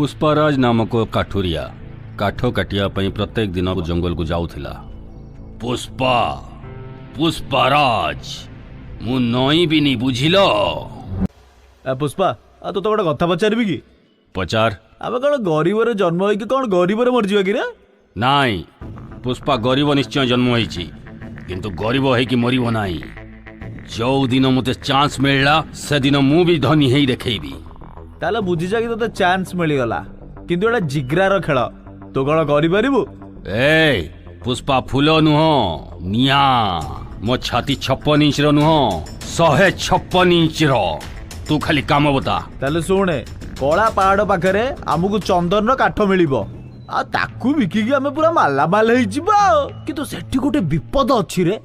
ପୁଷ୍ପାରାଜ ନାମକ କାଠୁରିଆ କାଠ କାଟିବା ପାଇଁ ପ୍ରତ୍ୟେକ ଦିନ ଜଙ୍ଗଲକୁ ଯାଉଥିଲା। ପୁଷ୍ପା, ପୁଷ୍ପାରାଜ, ମୁଁ ନଇଁବିନି, ବୁଝିଲ? ଏ ପୁଷ୍ପା, ଆଉ ତୋତେ ଗୋଟେ କଥା ପଚାରିବି କି? ପଚାର। ଆମେ କଣ ଗରିବରେ ଜନ୍ମ ହେଇକି କଣ ଗରିବରେ ମରିଯିବା କିରେ? ନାଇଁ ପୁଷ୍ପା, ଗରିବ ନିଶ୍ଚୟ ଜନ୍ମ ହେଇଛି, କିନ୍ତୁ ଗରିବ ହେଇକି ମରିବ ନାହିଁ। ଯୋଉ ଦିନ ମୋତେ ଚାନ୍ସ ମିଳିଲା, ସେଦିନ ମୁଁ ବି ଧନୀ ହେଇ ଦେଖେଇବି। ତାହେଲେ ବୁଝିଯା କି ତୋତେ ଚାନ୍ସ ମିଳିଗଲା, କିନ୍ତୁ ଏଟା ଜିଗ୍ରାର ଖେଳ, ତୁ କଣ କରିପାରିବୁ? ଏ ପୁଷ୍ପା ଫୁଲ ନୁହଁ, ନିଆଁ। ମୋ ଛାତି 56 ଇଞ୍ଚର ନୁହଁ, 156 ଇଞ୍ଚର। ତୁ ଖାଲି କାମ ବତା। ତାହେଲେ ଶୁଣେ, କଳା ପାହାଡ ପାଖରେ ଆମକୁ ଚନ୍ଦନର କାଠ ମିଳିବ, ଆଉ ତାକୁ ବିକିକି ଆମେ ପୁରା ମାଲାମାଲ ହେଇଯିବା। କିନ୍ତୁ ସେଠି ଗୋଟେ ବିପଦ ଅଛି ରେ।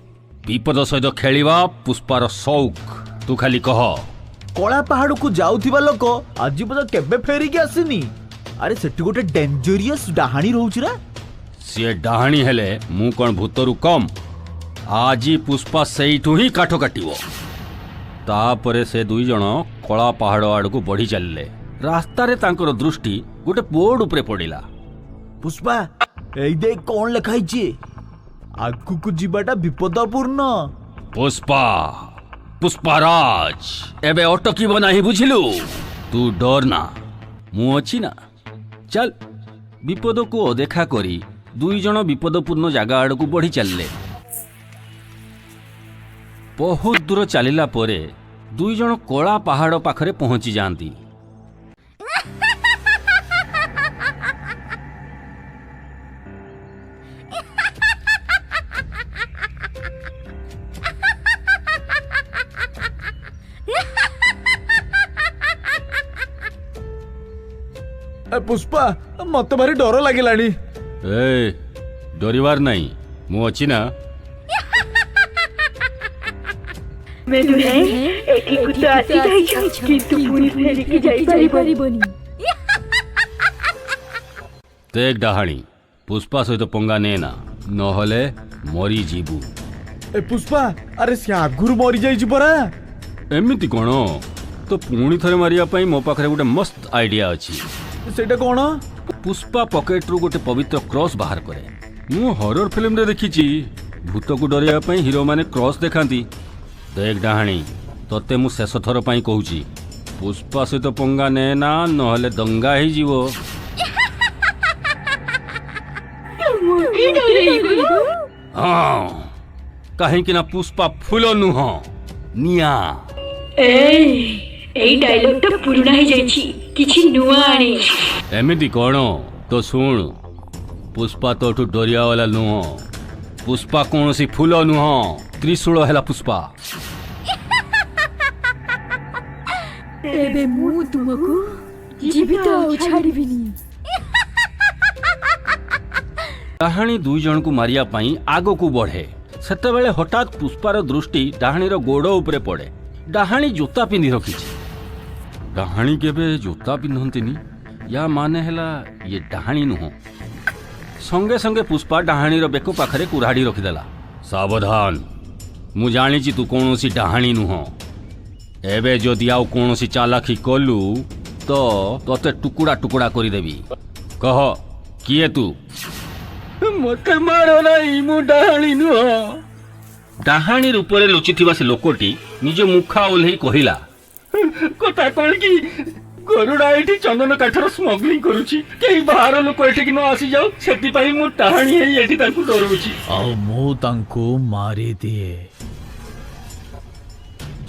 ବିପଦ ସହିତ ଖେଳିବା ପୁଷ୍ପାର ସଉକ। ତୁ ଖାଲି କହ। କଳା ପାହାଡକୁ ଯାଉଥିବା ଲୋକ ଆଜି ପର୍ଯ୍ୟନ୍ତ କେବେ ଫେରିକି ଆସିନି। ଆରେ ସେଠି ଗୋଟେ ଡେଞ୍ଜରିୟସ୍ ଡାହାଣୀ ରହୁଛି ରେ। ସିଏ ଡାହାଣୀ ହେଲେ ମୁଁ କଣ ଭୂତରୁ କମ୍? ଆଜି ପୁଷ୍ପା ସେଇଠୁ ହିଁ କାଠ କାଟିବ। ତାପରେ ସେ ଦୁଇ ଜଣ କଳା ପାହାଡ଼ ଆଡ଼କୁ ବଢ଼ି ଚାଲିଲେ। ରାସ୍ତାରେ ତାଙ୍କର ଦୃଷ୍ଟି ଗୋଟେ ବୋର୍ଡ ଉପରେ ପଡ଼ିଲା। ପୁଷ୍ପା, ଏଇ ଦେখ କଣ ଲେଖା ହେଇଛି, ଆଗକୁ ଯିବାଟା ବିପଦପୂର୍ଣ୍ଣ। ପୁଷ୍ପା, ପୁଷ୍ପାରାଜ ଏବେ ଅଟକିବ ନାହିଁ, ବୁଝିଲୁ? ତୁ ଡର ନା, ମୁଁ ଅଛି ନା। ଚାଲ। ବିପଦକୁ ଅଦେଖା କରି ଦୁଇ ଜଣ ବିପଦପୂର୍ଣ୍ଣ ଜାଗା ଆଡ଼କୁ ବଢ଼ି ଚାଲିଲେ। ବହୁତ ଦୂର ଚାଲିଲା ପରେ ଦୁଇ ଜଣ କଳା ପାହାଡ଼ ପାଖରେ ପହଞ୍ଚି ଯାଆନ୍ତି। ଏ ପୁଷ୍ପା, ମତେ ଭାରି ଡର ଲାଗିଲାଣି। ଏ ଡରିବାର ନାହିଁ, ମୁଁ ଅଛି ନା। ତୁମେ ଦୁହେଁ ଏଠିକୁ ତ ଆସି ଯାଇଛ, କିନ୍ତୁ ପୁଣି ଫେରିକି ଯାଇପାରିବନି। ଦେখ ଡାହାଣୀ, ପୁଷ୍ପା ସହିତ ପଙ୍ଗା ନେ ନା, ନହେଲେ ମରିଯିବୁ। ଏ ପୁଷ୍ପା, ଆରେ ସେ ଆଗରୁ ମରିଯାଇଛି ପରା। ଏମିତି କଣ? ତ ପୁଣି ଥରେ ମାରିବା ପାଇଁ ମୋ ପାଖରେ ଗୋଟେ ମସ୍ତ ଆଇଡିଆ ଅଛି। ସେଇଟା କଣ? ପୁଷ୍ପା ପକେଟରୁ ଗୋଟେ ପବିତ୍ର କ୍ରସ୍ ବାହାର କରେ। ମୁଁ ହରର ଫିଲ୍ମରେ ଦେଖିଛି, ଭୂତକୁ ଡରେଇବା ପାଇଁ ହିରୋମାନେ କ୍ରସ୍ ଦେଖାନ୍ତି। ଦେଖ ଡାହାଣୀ, ତତେ ମୁଁ ଶେଷ ଥର ପାଇଁ କହୁଛି, ପୁଷ୍ପା ସହିତ ପଙ୍ଗା ନେ ନା, ନହେଲେ ଦଙ୍ଗା ହେଇଯିବ। ହଁ, କାହିଁକି ନା ପୁଷ୍ପା ଫୁଲ ନୁହଁ, ନିଆଁ। ଏଇ ଏଇ ଡାଇଲଗଟା ପୁରୁଣା ହେଇଯାଇଛି, କିଛି ନୂଆ ଆଣେ। ଏମିତି କଣ? ତ ଶୁଣ, ପୁଷ୍ପା ତୋଠୁ ଡରିବା ବାଲା ନୁହଁ। ପୁଷ୍ପା କୌଣସି ଫୁଲ ନୁହଁ, ତ୍ରିଶୂଳ ହେଲା ପୁଷ୍ପା। ଏବେ ମୁଁ ତୁମକୁ ଜୀବିତ ଆଉ ଛାଡ଼ିବିନି। ଡାହାଣୀ ଦୁଇ ଜଣଙ୍କୁ ମାରିବା ପାଇଁ ଆଗକୁ ବଢ଼େ। ସେତେବେଳେ ହଠାତ୍ ପୁଷ୍ପାର ଦୃଷ୍ଟି ଡାହାଣୀର ଗୋଡ଼ ଉପରେ ପଡ଼େ। ଡାହାଣୀ ଜୋତା ପିନ୍ଧି ରଖିଛି। ଡାହାଣୀ କେବେ ଜୋତା ପିନ୍ଧନ୍ତିନି, ୟା ମାନେ ହେଲା ଇଏ ଡାହାଣୀ ନୁହଁ। ସଙ୍ଗେ ସଙ୍ଗେ ପୁଷ୍ପା ଡାହାଣୀର ବେକ ପାଖରେ କୁରାଢ଼ି ରଖିଦେଲା। ସାବଧାନ, ମୁଁ ଜାଣିଛି ତୁ କୌଣସି ଡାହାଣୀ ନୁହଁ। ଏବେ ଯଦି ଆଉ କୌଣସି ଚାଲାଖି କଲୁ ତ ତତେ ଟୁକୁଡ଼ା ଟୁକୁଡ଼ା କରିଦେବି। କହ, କିଏ ତୁ? ମତେ ମାର ନାହିଁ, ମୁଁ ଡାହାଣୀ ନୁହଁ। ଡାହାଣୀ ରୂପରେ ଲୁଚିଥିବା ସେ ଲୋକଟି ନିଜ ମୁଖା ଓହ୍ଲେଇ କହିଲା, କଥା କଣ କି, ଗରୁଡ଼ା ଏଠି ଚନ୍ଦନ କାଠର ସ୍ମଗଲିଂ କରୁଛି। କେହି ବାହାର ଲୋକ ଏଠିକି ନ ଆସିଯାଉ, ସେଥିପାଇଁ ମୁଁ ଡାହାଣୀ ହେଇ ଏଠି ତାଙ୍କୁ ଡରଉଛି। ଆଉ ମୁଁ ତାଙ୍କୁ ମାରିଦିଏ,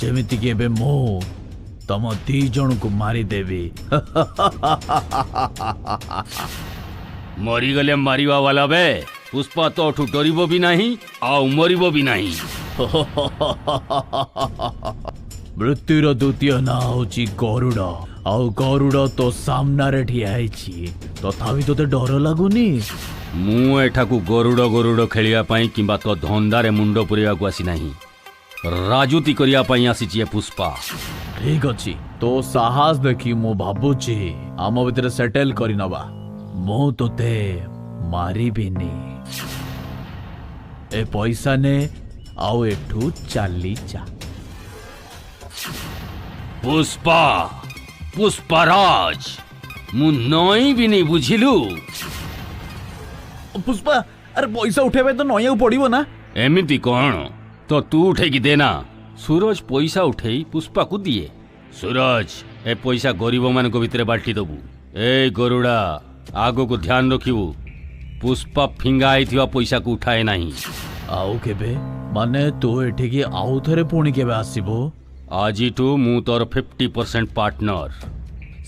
ଯେମିତିକି ଏବେ ମୁଁ ତମ ଦି ଜଣଙ୍କୁ ମାରିଦେବି। ମରିଗଲେ ମାରିବା ବାଲା ବେ। ପୁଷ୍ପା ତୋଠୁ ଡରିବ ବି ନାହିଁ ଆଉ ମରିବ ବି ନାହିଁ। ମୃତ୍ୟୁର ଦ୍ୱିତୀୟ ନାଁ ହଉଛି ଗରୁଡ଼, ଆଉ ଗରୁଡ଼ ତୋ ସାମ୍ନାରେ ଠିଆ ହେଇଛି, ତଥାପି ତୋତେ ଡର ଲାଗୁନି? ମୁଁ ଏଠାକୁ ଗରୁଡ଼ ଗରୁଡ଼ ଖେଳିବା ପାଇଁ କିମ୍ବା ତୋ ଧନ୍ଦାରେ ମୁଣ୍ଡ ପୁରେଇବାକୁ ଆସିନାହିଁ। ରାଜୁତି କରିବା ପାଇଁ ଆସିଛି ଏ ପୁଷ୍ପା। ଠିକ ଅଛି, ତୋ ସାହସ ଦେଖି ମୁଁ ଭାବୁଛି ଆମ ଭିତରେ ସେଟେଲ କରିନବା। ମୁଁ ତୋତେ ମାରିବିନି। ଏ ପଇସା ନେ ଆଉ ଏଠୁ ଚାଲି ଯା। ପୁଷ୍ପା, ପୁଷ୍ପାରାଜ, ମୁଁ ନଇଁବିନି, ବୁଝିଲୁ? ପୁଷ୍ପା, ଆରେ ପଇସା ଉଠେଇବା ପାଇଁ ତ ନଇଁବାକୁ ପଡିବ ନା? ଏମିତି କ'ଣ ତ ତୁ ଉଠେଇକି ଦେ ନା। ସୁରଜ ପଇସା ଉଠେଇ ପୁଷ୍ପାକୁ ଦିଏ। ସୁରଜ, ଏ ପଇସା ଗରିବମାନଙ୍କ ଭିତରେ ବାଣ୍ଟି ଦବୁ। ଏ ଗରୁଡ଼ା, ଆଗକୁ ଧ୍ୟାନ ରଖିବୁ, ପୁଷ୍ପା ଫିଙ୍ଗା ହେଇଥିବା ପଇସାକୁ ଉଠାଏ ନାହିଁ। ଆଉ କେବେ, ମାନେ ତୁ ଏଠିକି ଆଉ ଥରେ ପୁଣି କେବେ ଆସିବୁ? ଆଜିଠୁ ମୁଁ ତୋର 50% ପାର୍ଟନର,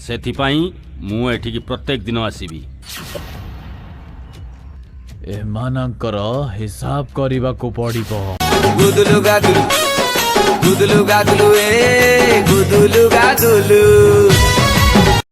ସେଥିପାଇଁ ମୁଁ ଏଠିକି ପ୍ରତ୍ୟେକ ଦିନ ଆସିବି। ଏମାନଙ୍କର ହିସାବ କରିବାକୁ ପଡିବ। ଗୁଦୁଲୁ ଗାଦୁଲୁ, ଗୁଦୁଲୁ ଗାଦୁଲୁ, ଏ ଗୁଦୁଲୁ ଗାଦୁଲୁ।